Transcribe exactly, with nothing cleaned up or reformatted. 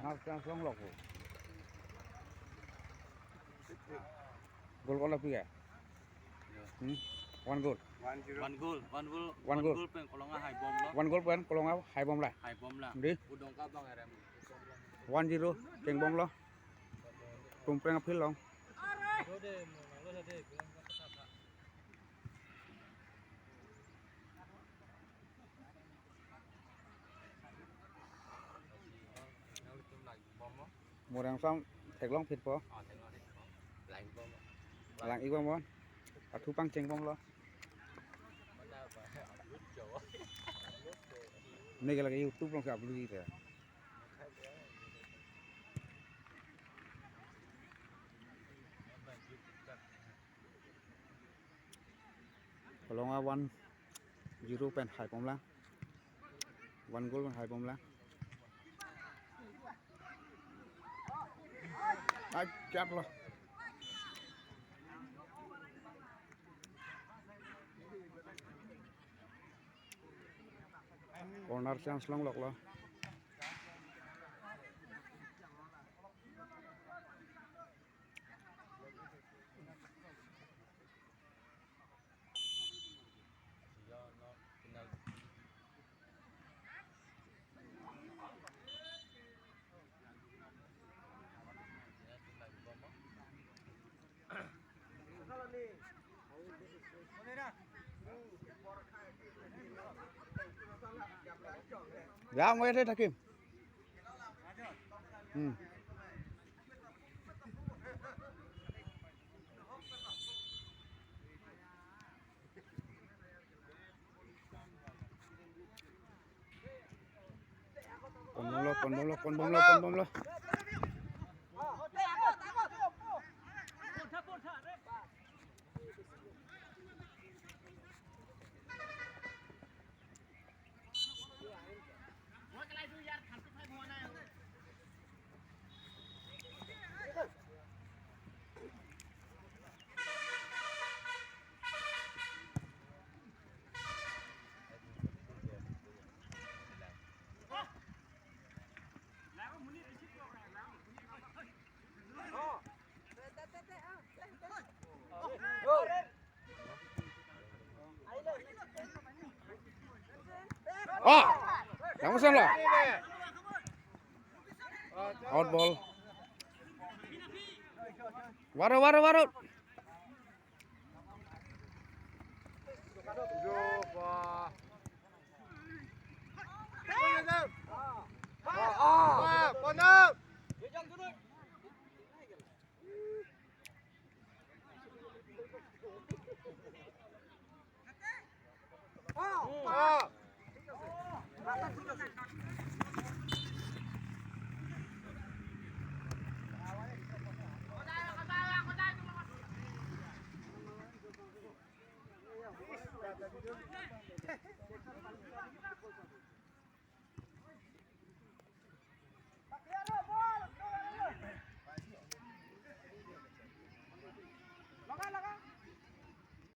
Nang chance longlok. Goal ko-an pi ke? Hmm? One goal. One zero. One goal, one goal, One one goal. Goal pen Kolonga haibomlo. One goal pen Kolonga haibomlo. Haibomlo. Di? Udong ka bang erem. One zero, chengbomlo. Tumpreng a-field along. Morang sam theklong phitpo. Lang-ikbomlo. Athu pangchengbomlo. Neke lake YouTube along si upload ji te. Kolonga one zero pen haibomlo. One goal pen haibomlo. Ai, kap lo. Corner chance longloklo. Ya, mo ete thakim. Hmm. Ponbomlo, ponbomlo, ponbomlo, ponbomlo. Oh, kamu salah. Out ball. Waro, waro, waro.